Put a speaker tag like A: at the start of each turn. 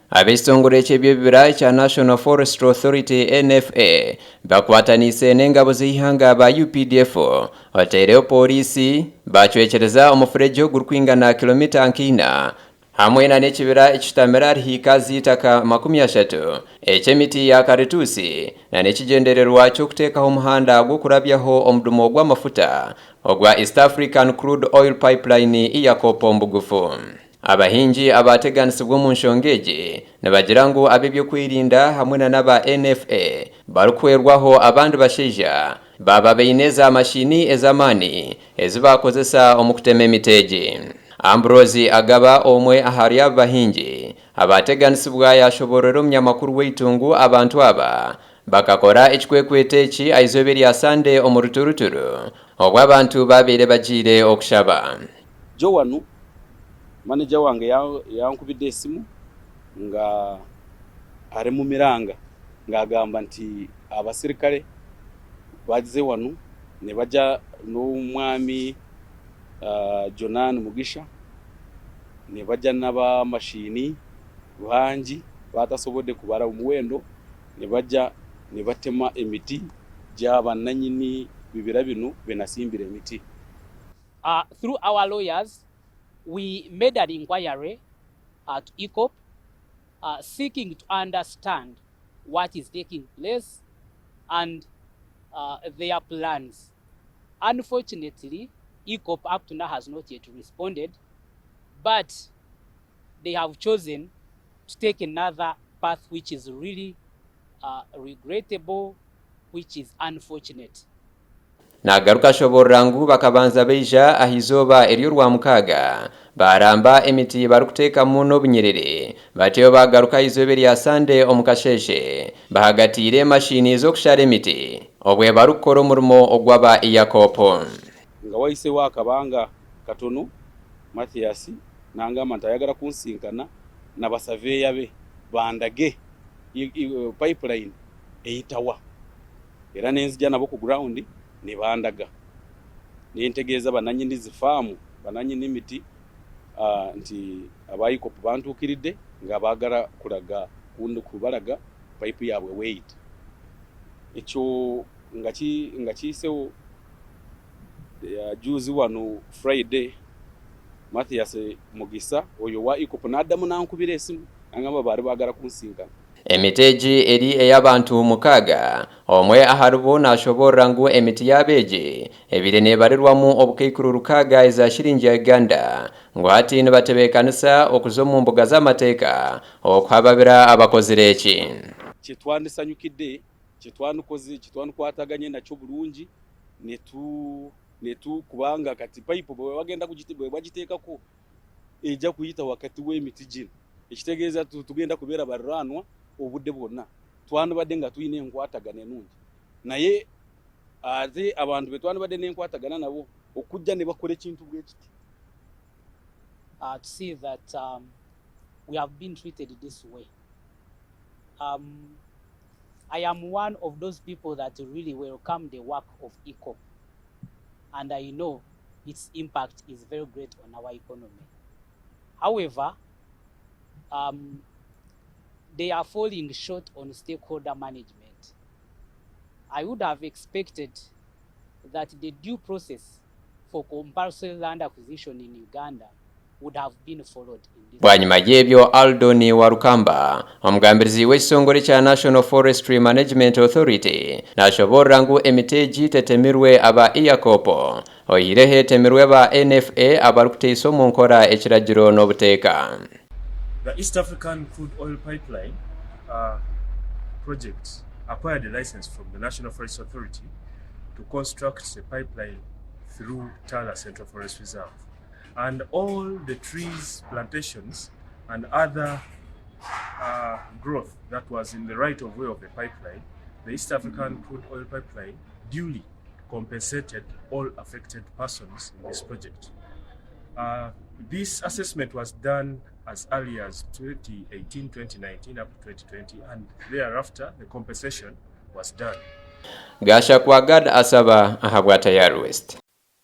A: Ab'ekitongore ky'eby'ebibira ekya National Forestry Authority, NFA, bakwataniise n'engabo z'eihanga aba UPDF otaireho pooriisi baacwekyereza omufuregye ogurikwingana kilomita nka ina hamwe na n'ekibira ekishutamire ahari hiika z'eitaka 30 eky'emiti ya karituusi na n'ekigyendererwa ky'okuteekaho omuhanda gw'okurabyaho omudumo gw'amafuta ogwa East African Crude Oil Pipeline EACOP omu bugufu. Abahingi abaateganisibwa omu nshonga egi nibagira ngu ab'eby'okwerinda hamwe na n'aba NFA barikuhwerwaho abandi bashaija baaba baine za mashini ez'amaani ezi baakozesa omu kutema emiti egi. Ambrose Agaba omwe ahari aba bahingi abaateganisibwa yaashoboororera omunyamakuru waitu ngu abantu aba bakakora ekikwekweto eki ah'izooba erya Sande omu ruturuturu obu abantu baabaire bagiire okushaba.
B: Joan, Maneja wange yankubidde esimu nga ari mu miranga ng'agamba nti abasirikare bagize wanu nibagya n'omwami Jonan Mugisha nibagya n'abamashini bangi batasobodde kubara omuwendo nibagya nibatema emiti gyabananyini bibira binu benasimbire emiti.
C: Through our lawyers, we made an inquiry to EACOP seeking to understand what is taking place and their plans. Unfortunately, EACOP up to now has not yet responded, but they have chosen to take another path which is really regrettable, which is unfortunate.
A: Naagaruka ashoboorora ngu bakabanza baija aha izooba ery'Orwamukaaga baaramba emiti barikuteekamu n'obunyiriri batyo baagaruka aha izooba erya Sande omu kasheeshe bahagatiire mashiini z'okushara emiti obwe barikukora omurimo ogw'aba EACOP.
B: Nga wahiseho akabanga katono, Mathias nangamba nti ayagala kunsinkana na basaveya be bandage pipeline eyitawa. Era nenzija nabo ku ground nibandaga. Nentegeeza bananyini zi faamu, bananyini miti nti aba EACOP bantuukiridde nga baagala kulaga kubalaga pipe yaabwe weyita. Ekyo nga nga kiyisewo juuzi wano Friday, Mathias Mugisa oyo owa EACOP naddamu nankubira esimu nangamba baali baagala kunsinkana.
A: Emiti egi eri ey'abantu mukaaga. Omwe aharibo naashoboorora ngu emiti yaabo egi ebaire neebarirwamu obukaikuru rukaaga eza shiringi ya Uganda ngu hati nibatebeekanisa okuza omu mbuga z'amateeka okuhababira abakozire eki.
B: Kyetwandisanyukidde, kyetwandikoze, kyetwandikwataganye nakyo burungi netu netu kubanga kati pipe bwebagenda bwebagiteekako eija kuyita wakati w'emiti ginu ekitegeeza titugenda kubeera bariraanwa obudde bwonna. Twandibadde nga twine enkwatagana enungi naye ate abantu be twandibadde n'enkwatagana nabo okujja ne bakora ekintu bwe kiti.
C: To see that we have been treated this way. I am one of those people that really welcome the work of EACOP and I know its impact is very great on our economy. However, they are falling short on stakeholder management. I would have expected that the due process for compulsory land acquisition in Uganda would have been followed in this.
A: Bwanyima y'ebyo, Aldon Warukamba, omugambirizi w'ekitongore kya National Forestry Management Authority nashoboorora ngu emiti egi tetemirwe aba EACOP oihireho etemirwe aba NFA abarikuteisa omu nkora ekiragiro n'obuteeka.
D: The East African Crude Oil Pipeline project acquired a license from the National Forest Authority to construct a pipeline through Tala Central Forest Reserve. And all the trees, plantations and other growth that was in the right of way of the pipeline, the East African Crude Oil Pipeline duly compensated all affected persons in this project. This assessment was done as early as 2018, 2019 up to 2020, and thereafter the compensation was done.
A: Gashakwa Gad Asaba ahabwa Tayari West.